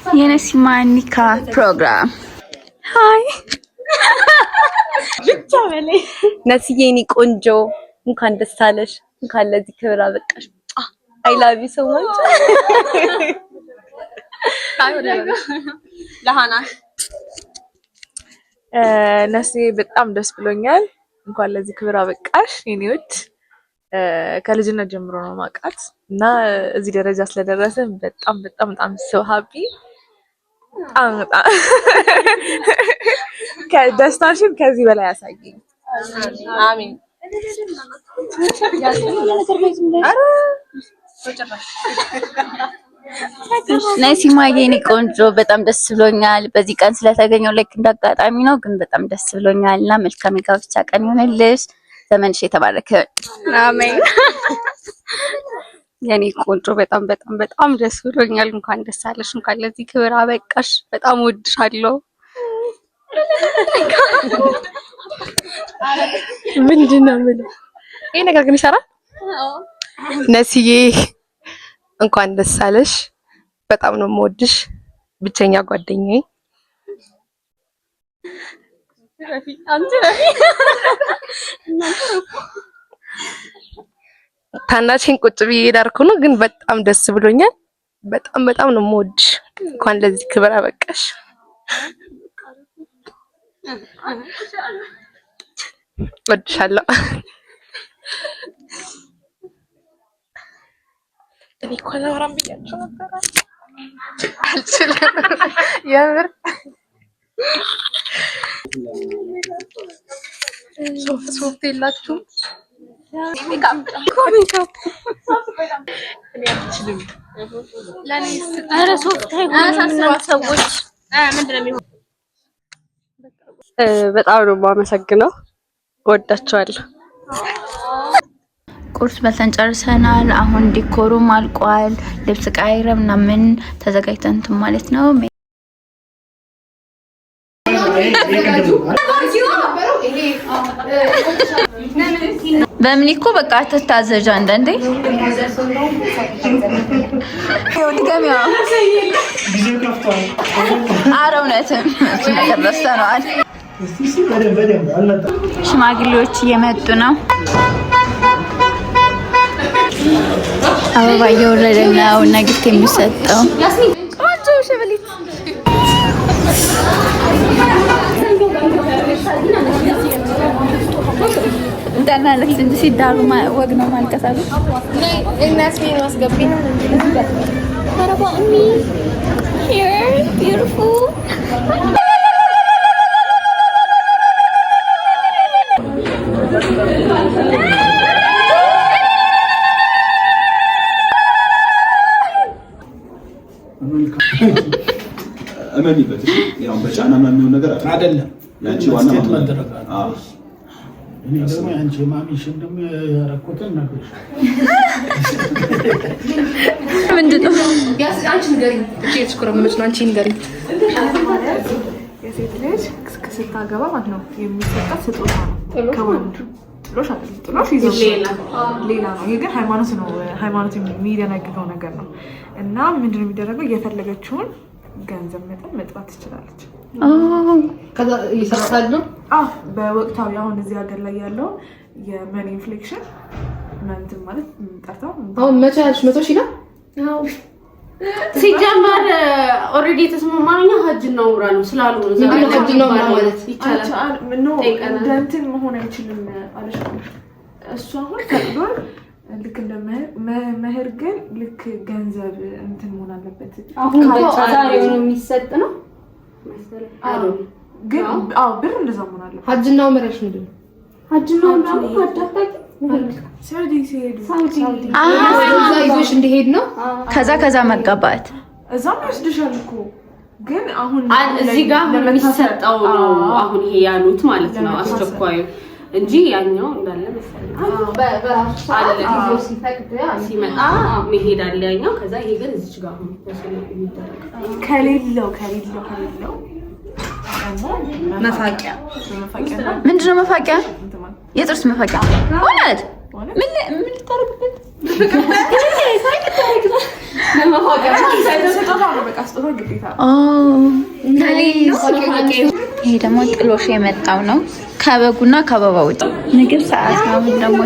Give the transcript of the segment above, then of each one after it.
የነሲማ ኒካ ፕሮግራም። Hi። ብቻ በላይ። ነስዬ የኔ ቆንጆ፣ እንኳን ደስ አለሽ፣ እንኳን ለዚህ ክብር አበቃሽ። I love you so much። ለሃና። ነስዬ፣ በጣም ደስ ብሎኛል። እንኳን ለዚህ ክብር አበቃሽ የኔ ውድ። ከልጅነት ጀምሮ ነው ማውቃት እና እዚህ ደረጃ ስለደረስን በጣም በጣም በጣም so happy። በጣም በጣም ደስታሽን ከዚህ በላይ ያሳየኝ። አሜን። ነሲማ የኔ ቆንጆ፣ በጣም ደስ ብሎኛል። በዚህ ቀን ስለተገኘው like እንዳጋጣሚ ነው፣ ግን በጣም ደስ ብሎኛል እና መልካም የጋብቻ ቀን ይሆንልሽ። ዘመንሽ የተባረከ ይሁን። አሜን። የኔ ቆንጆ፣ በጣም በጣም በጣም ደስ ብሎኛል። እንኳን ደስ አለሽ፣ እንኳን ለዚህ ክብር አበቃሽ። በጣም ወድሻለሁ። ምንድን ነው የምለው? ይሄ ነገር ግን ይሰራል። ነስዬ፣ እንኳን ደስ አለሽ። በጣም ነው የምወድሽ፣ ብቸኛ ጓደኛዬ። አንቺ። ታናሽን ቁጭ ብዬ ዳርኩ ነው፣ ግን በጣም ደስ ብሎኛል። በጣም በጣም ነው የምወድሽ። እንኳን ለዚህ ክብር አበቃሽ። እወድሻለሁ። እኔ እኮ አላወራም ብያቸው ነበረ። አልችልም የምር። ሶፍት ሶፍት የላችሁም? ሜካፕ። እኔ አልችልም። ኧረ ሶፍት አይሆንም እናንተ ሰዎች። በጣም ነው የማመሰግነው። እወዳቸዋለሁ። ቁርስ በልተን ጨርሰናል። አሁን decor ኡም አልቋል። ልብስ ቀይረን ምናምን ተዘጋጅተን እንትን ማለት ነው። በምን እኮ በቃ አትታዘዥ አንዳንዴ። ድገሚዋ። ኧረ እውነትም እሱ ነገር ረስተነዋል። ሽማግሌዎች እየመጡ ነው። አበባ እየወረደ ነው እና gift የሚሰጠው ቆንጆ ሸበሊት። እንዳናለቅስ እንጂ ሲዳሩ ወግ ነው ማልቀስ አሉ። What about me? Here, beautiful. እመኒበት። እሺ፣ ያው በጫና ምናምን የሚሆን ነገር አይደለም። ያንቺ ዋና state መደረግ አለ። እኔ ደግሞ የአንቺ ማሚሽን ደግሞ ያረኩትን ነግሬሻለሁ። ምንድን ነው? አንቺ ንገሪኝ። እቺ የተሽኮረመመች ነው። አንቺ ንገሪኝ። የሴት ልጅ ስታገባ ማለት ነው የሚሰጣት ስጦታ ነው ከወንዱ። ጥሎሽ አይደለም። ጥሎሽ ይዞ ሌላ ነው። ይሄ ግን ሃይማኖት ነው፣ ሃይማኖት የሚደነግገው ነገር ነው። እና ምንድን ነው የሚደረገው? የፈለገችውን ገንዘብ መጠን መጥራት ትችላለች። ከዛ ይሰጣሉ። አዎ፣ በወቅታዊ አሁን እዚህ ሀገር ላይ ያለው የ money inflation እንትን ማለት ጠርተው አሁን 100 ያልሽ 100,000 ነው። ሲጀመር already የተስማማነው ሀጅና ኡምራ ነው ስላሉ ነው። ምንድን ነው ሀጅና ኡምራ ማለት? ይቻላል። No። ጠይቀናል። እንደ እንትን መሆን አይችልም አለሽ። እሱ አሁን ፈቅዶን ልክ እንደ መህር ግን ልክ ገንዘብ እንትን መሆን አለበት። አሁን ዛሬው ነው የሚሰጥ ነው። ግን አዎ፣ ብር እንደዛ መሆን አለበት። ሀጅና ኡምራ ያልሽ ምንድን ነው? ሀጅና ኡምራ ሀጅ አታውቂም? ሳውዲ ሲሄዱ። ሳውዲ። እዛ ይዞሽ እንዲሄድ ነው። ከዛ መጋባት። እዛም ይወስድሻል እኮ፣ ግን አሁን እዚህ ጋር አሁን የሚሰጠው ነው። አዎ። አሁን ይሄ ያሉት ማለት ነው። ለመታሰብ። አስቸኳዩ እንጂ ያኛው እንዳለ መሰለኝ በራሱ ሰዓት አለ። ጊዜው ሲፈቅድ ሲመጣ መሄድ አለ ያኛው። ከዛ ይሄ ግን እዚች ጋር አሁን የሚደረግ ከሌለው ደግሞ መፋቂያ። መፋቂያ። ምንድን ነው መፋቂያ? እንትን ማለት የጥርስ መፋቂያ እውነት? ምን ምን ልታደርግበት? ስጦታ ነው፣ በቃ ስጦታ ግዴታ ነው። ይሄ ደግሞ ጥሎሽ የመጣው ነው ከበጉና ከአበባ ውጭ። ምግብ ሰዓት ነው። አሁን ደግሞ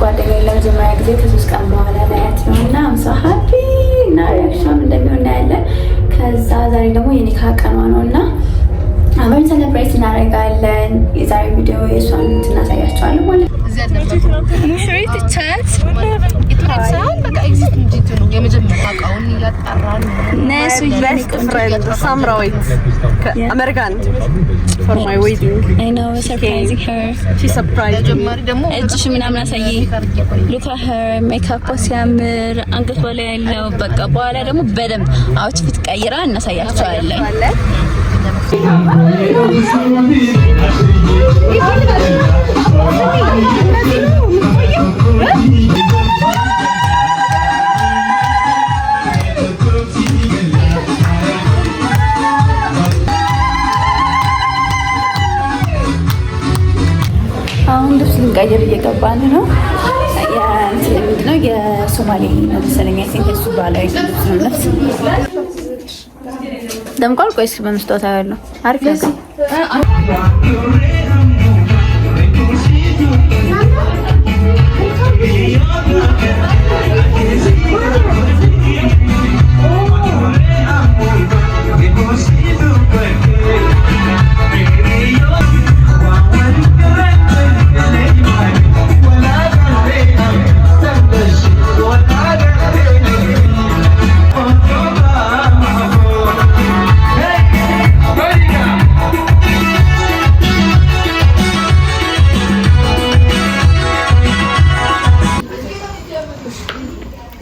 ጓደኛዬን ለመጀመሪያ ጊዜ ከ3 ቀን በኋላ ላያት ነው እና I'm so happy እና reaction እንደሚሆን እናያለን። ከዛ ዛሬ ደግሞ የኒካ ቀኗ ነው እና አብረን celebrate እናደርጋለን። የዛሬ ቪዲዮ የእሷን እንትን እናሳያቸዋለን ማለት ነው። ሙሽሪት ቻት የመጀመሪያ እቃውን እያጣራን Best friend ሳምራዊት ከአሜሪካን for my wedding. I know, surprising her. She surprised me. ደግሞ እጅሽ ምናምን አሳይ። Look at her makeup ሲያምር አንገቷ ላይ ያለው። በቃ በኋላ ደግሞ በደንብ outfit ቀይራ እናሳያቸዋለን። አሁን ልብስ ልንቀይር እየገባን ነው። የእንትን ምንድን ነው፣ የሶማሌ ነው መሰለኝ። I think እሱ ባህላዊ ልብስ ነው። ልብስ ደምቋል። ቆይ እስኪ በመስታወት አያለሁ። አሪፍ ነው።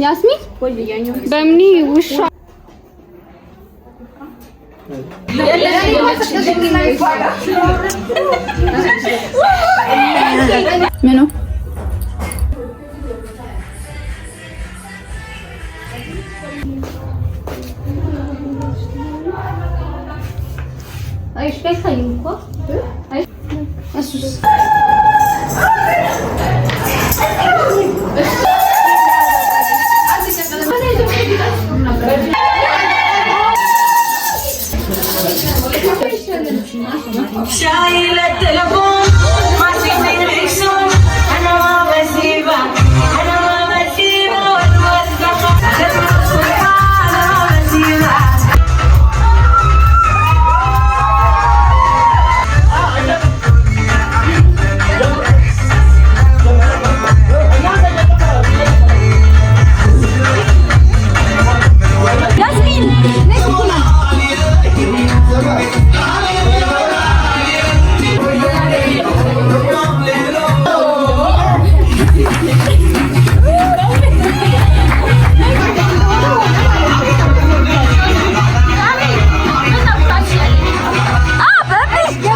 ያስሚን በምኒ ውሻ ምኑ? شايل التلفون ما فيني العيشون، انا ما بسيبك، انا ما بسيبك، انا ما بسيبك.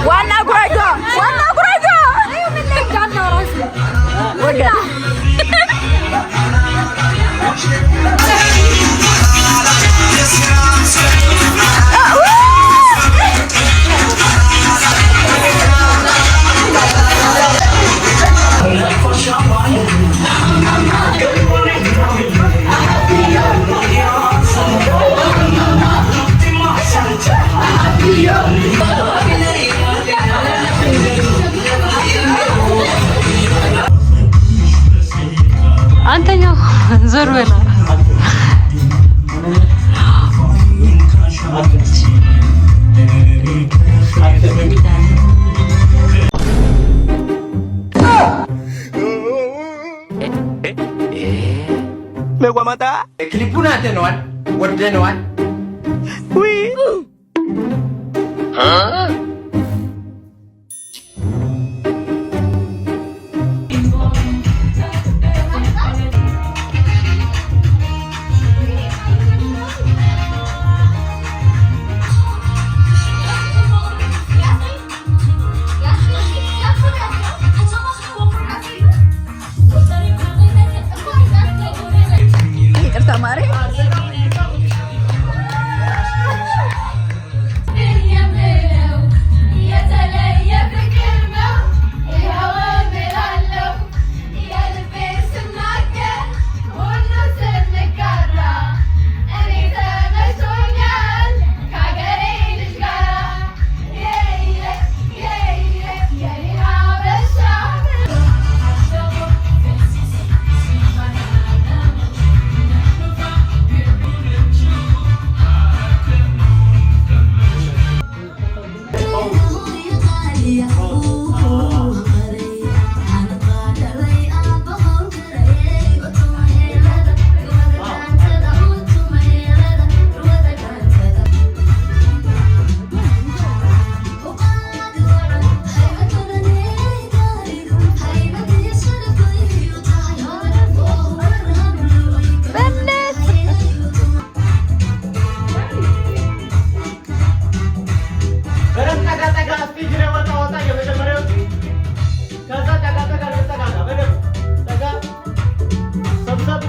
ዋና ጉራጇ፣ ዋና ጉራጇ ወገን። አንተኛው ዞር በላ። ክሊፑን አይተነዋል፣ ወደነዋል። ይቅርታ ማሬ። የተለየ ፍቅር ነው ይኸው እምላለሁ የልቤን ስናገር ሁሉ ስንጋራ እኔ ተመችቶኛል ከአገሬ ልጅ ጋራ የኔ ሀበሻ። በደንብ ጠጋ ጠጋ፣ stage ላይ ወጣ ወጣ። የመጀመሪያዎቹ ከዛ ጠጋ ጠጋ ጠጋ፣ በደንብ ጠጋ ሰብሰብ።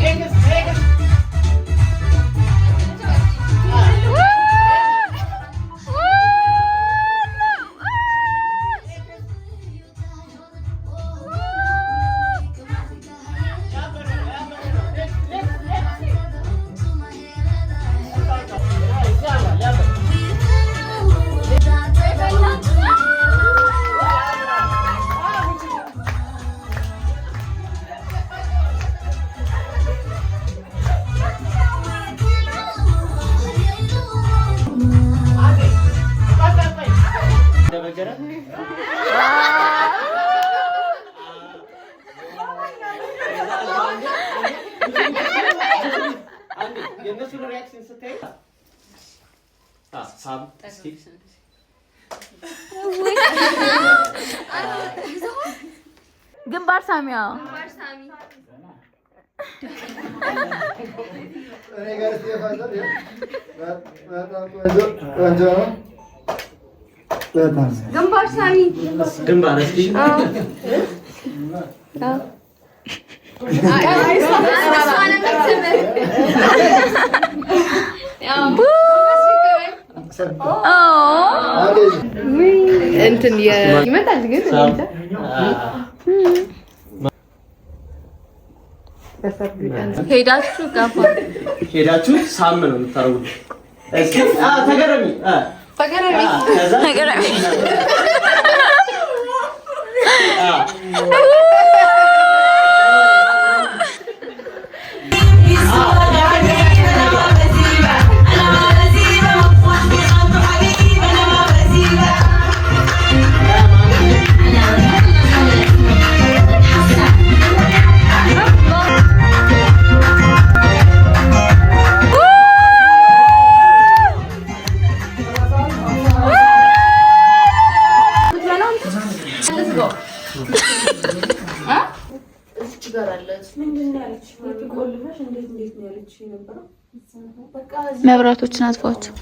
Next, next. የእነሱን reaction ስታይ ሳም እስኪ። ግንባር ሳሚያ። እኔ ጋር እስኪ father፣ በጣም ቆንጆ ነው። በጣም ግንባር ሳሚ። ግንባር እስኪ። እንትን ይመጣል ግን እኔ እንጃ። ሄዳችሁ ጋፋ። ሄዳችሁ ሳም ነው የምታደርጉት። እስኪ ተገረሚ። ተገረሚ። ከዛ ተገረሚ። መብራቶችን አጥፏቸው።